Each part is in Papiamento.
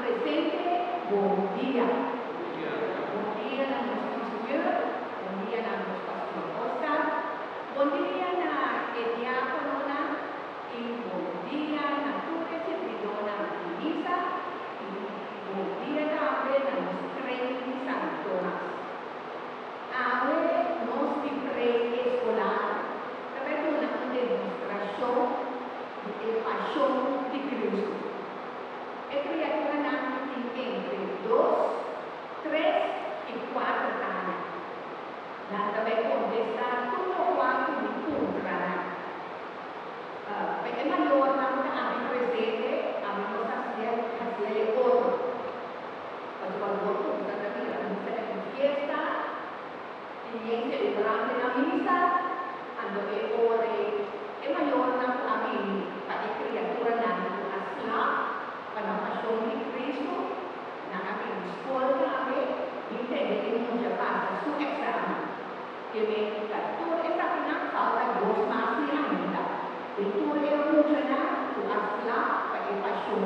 Presente, bon dia. Bon dia na nos monseigneur, bon dia na nos pastor Oscar, bon dia na e diákononan i bon dia na tur e sirbidónan di misa i bon dia tambe na nos trein di San Tomas. Awe nos di pre-eskolar ta bai duna un demostrashon di e pashon di Kristu. E kriaturanan ku tin entre dos, tres i kuater aña. Nan ta bai kontestá tur lokual ku mi puntra nan. Pa e mayornan ku ta ami presente, ami no sa si e hasié e otro. Pasobra awor ku bo ta mira ku misa ta un fiesta, tin yen selebrante na misa, anto e ora ei e mayornan ku a bini pa e kriaturanan ku a slap pa nan pashon di Kristu, nan a bini skol tambe bin tende e mucha pasa su eksamen. Ke men ta tur esakinan falta dos mas di ainda den tur e muchanan ku a slap pa e pashon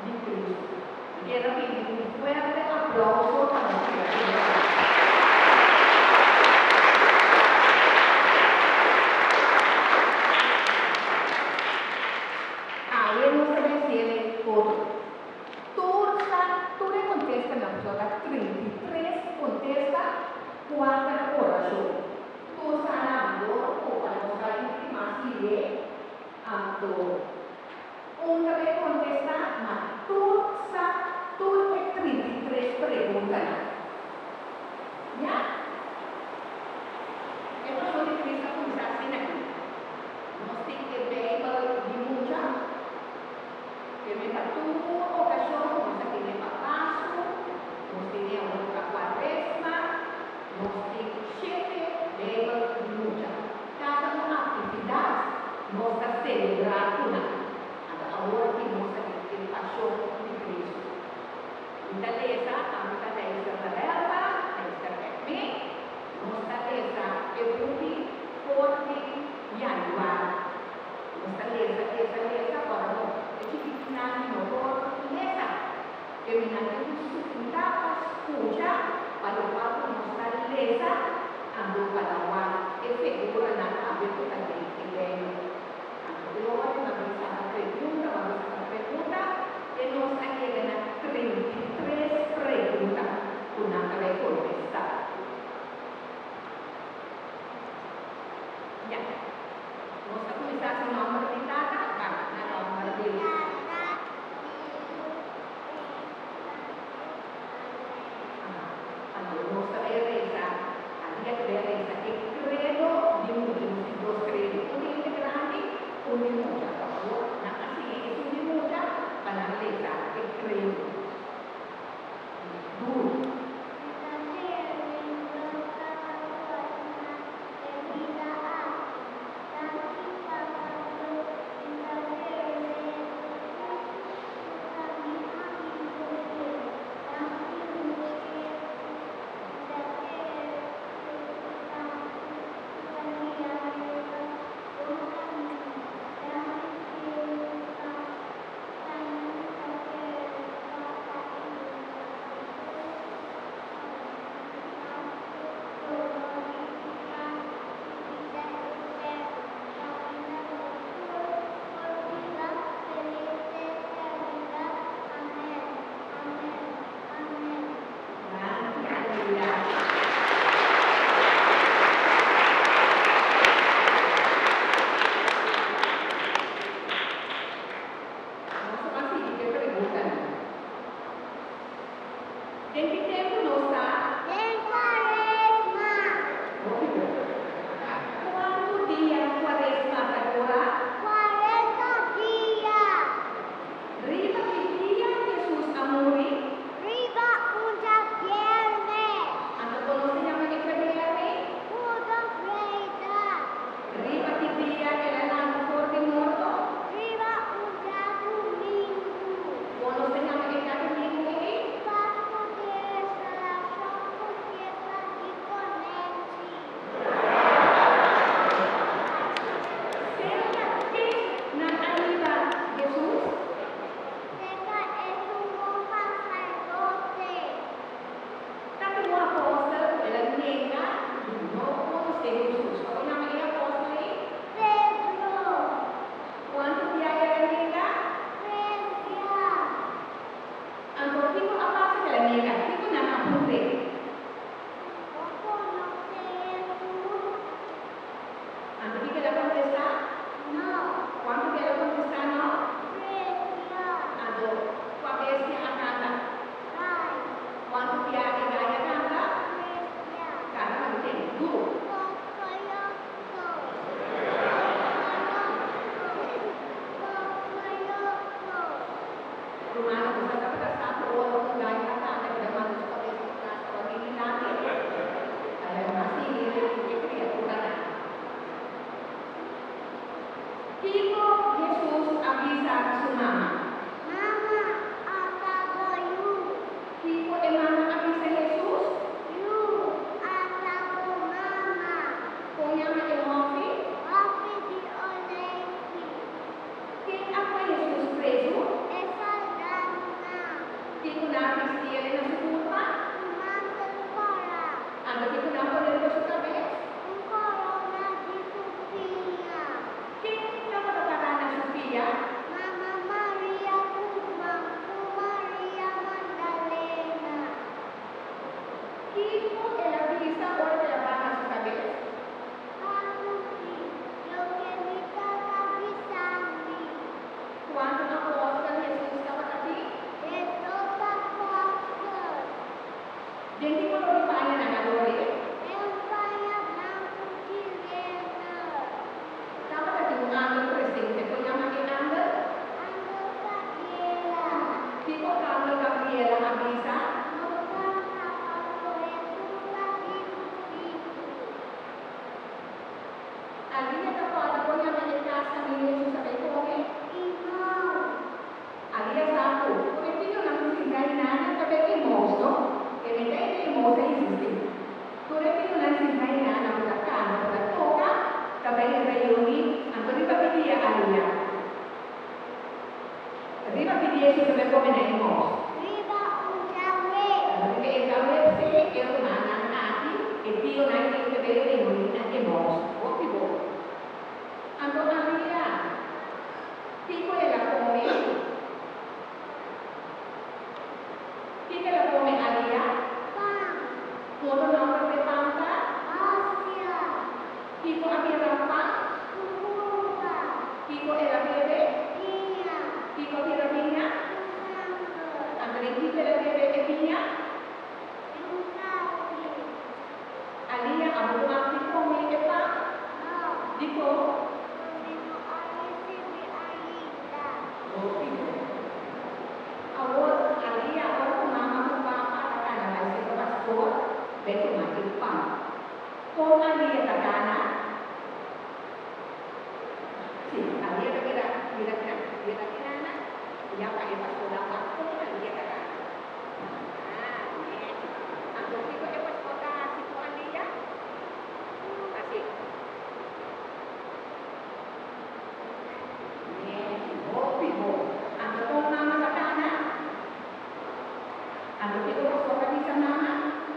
di Kristu. Mi kier a pidi un fuerte aplauso pa nos criaturanan. Awe nos ta bay cere otro. Tur sa tur e contestanan, pasobra ta 33 contesta, kuater oracion. Tur sa nan dor cu pa nos bay un tiki mas lihe, anto. Un ta bay contesta ma tur sa tur e 33 preguntanan. Ya. E Pasion di Cristo a cuminsa asina aki. Nos tin e Bijbel di mucha, keme pa tur ocasion nos a tene pa Pascu, nos tene awor pa Cuaresma, nos tin shete Bijbel di mucha. Kada un aktividat nos ta selebrá ku nan. Anto awor aki nos ta den e Pashon di Kristu. Mi ta lesa, ami ta luister na Belva, luister Edmé. Nos ta lesa e buki for di yanüari. Nos ta lesa, lesa, lesa, ora no e chikitinnan no por lesa. E minan tin ku sinta pa skucha pa lokual ku nos ta lesa, anto pa lawa e figuranan tambe ku ta den e Beibel. Anto e ora ku nan bin saka pregunta, nan bin saka pregunta, e nos a yega na 33 pregunta ku nan ta bai kontestá. Ya. Nos ta kuminsá su nòmber di tata, ba na nòmber di. Anto nos ta bay reza, a dia ta bay reza e credo di mucha, nos tin dos credo, un di hende grandi, un di mucha. Pa favor, nan a sigui esun di mucha pa nan leza e credo duro. Mi ta kere Dios tata ku a duna e bida aki. Danki Papa Dios, mi ta kere. Alia ta kòrda kon yama e kas kaminda Hesus a bai kome? Emaus. Alia sa ku tur e tionan ku sinta einan ta bai Emaus, no? E meta e di Emaus a existí. Tur e tionan sinta einan ku ta kanta, ku ta toka, ta bai reuní. Anto riba ki dia Alia? Riba ki dia Hesus a bai kome na Emaus? Riba un djaweps. Riba e djaweps e rumannan aki, e tionan ei ta bai reuní na Emaus. Hopi bon. Anto Alia, kiko el a kome? Kiko el a kome Alia? Pan. Un otro nòmber pa e pan ta? Hostia. Kiko a bira pan? Su kurpa. Kiko el a bebe? Biña. Kiko a bira biña? Su sanger. Anto den kiko el a bebe e biña? Den un kalki. Alia, abo ku mag di kome e pan? No. Dikon? Pasobra mi no a risibí ainda. Hopi bon. Awor, Alia, ora ku mama ku papa ta kana bai serka pastor, bai tuma e pan. Kon Alia ta kana? Sí, Alia ta keda bira kina, bira kinana, ya pa e pastornan wak kon Alia ta kana. Ah, nèchi. Anto kiko e pastor ta hasi ku Alia? Hasi. Nèchi, hopi bon. Anto kon mama ta kana? Anto kiko pastor ta bisa mama?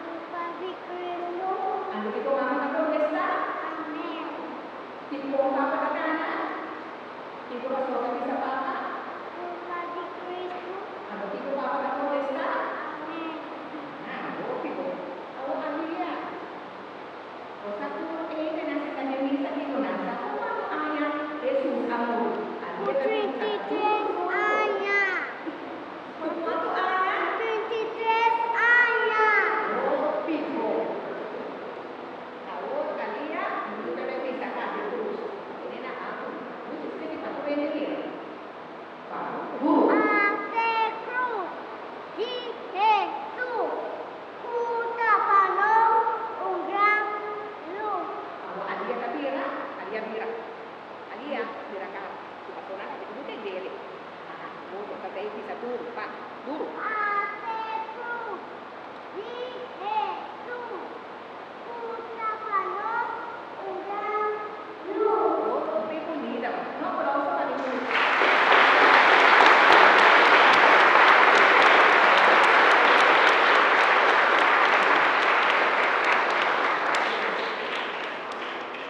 Culpa di Cristo. Anto kiko mama ta kontestá? Amèn. Kiko papa ta kana? Kiko pastor ta bisa papa? Culpa di Cristo. Anto kiko papa ta kontestá? Amèn. Ah, hopi bon. Awor Alia, bo sa tur e hendenan si ta den misa kiko nan sa ku kuantu aña Hesus a muri? Ku Alia ta bisa 33 duru. aña. Ku kuantu aña? 33 aña. Hopi bon. Awor Alia, mi ta bai bisa Katy Cruz. Tene na altu. Muchu seki pa tur hende mira. Pa duru. Ate cruz di Hesus ku ta pa nos un gran luz. Awor Alia ta bira, Alia bira. Alia bira kaba. Su pasonan ta di ku dele. Aha, bo ta bai bisa duru, pa duru. Ate.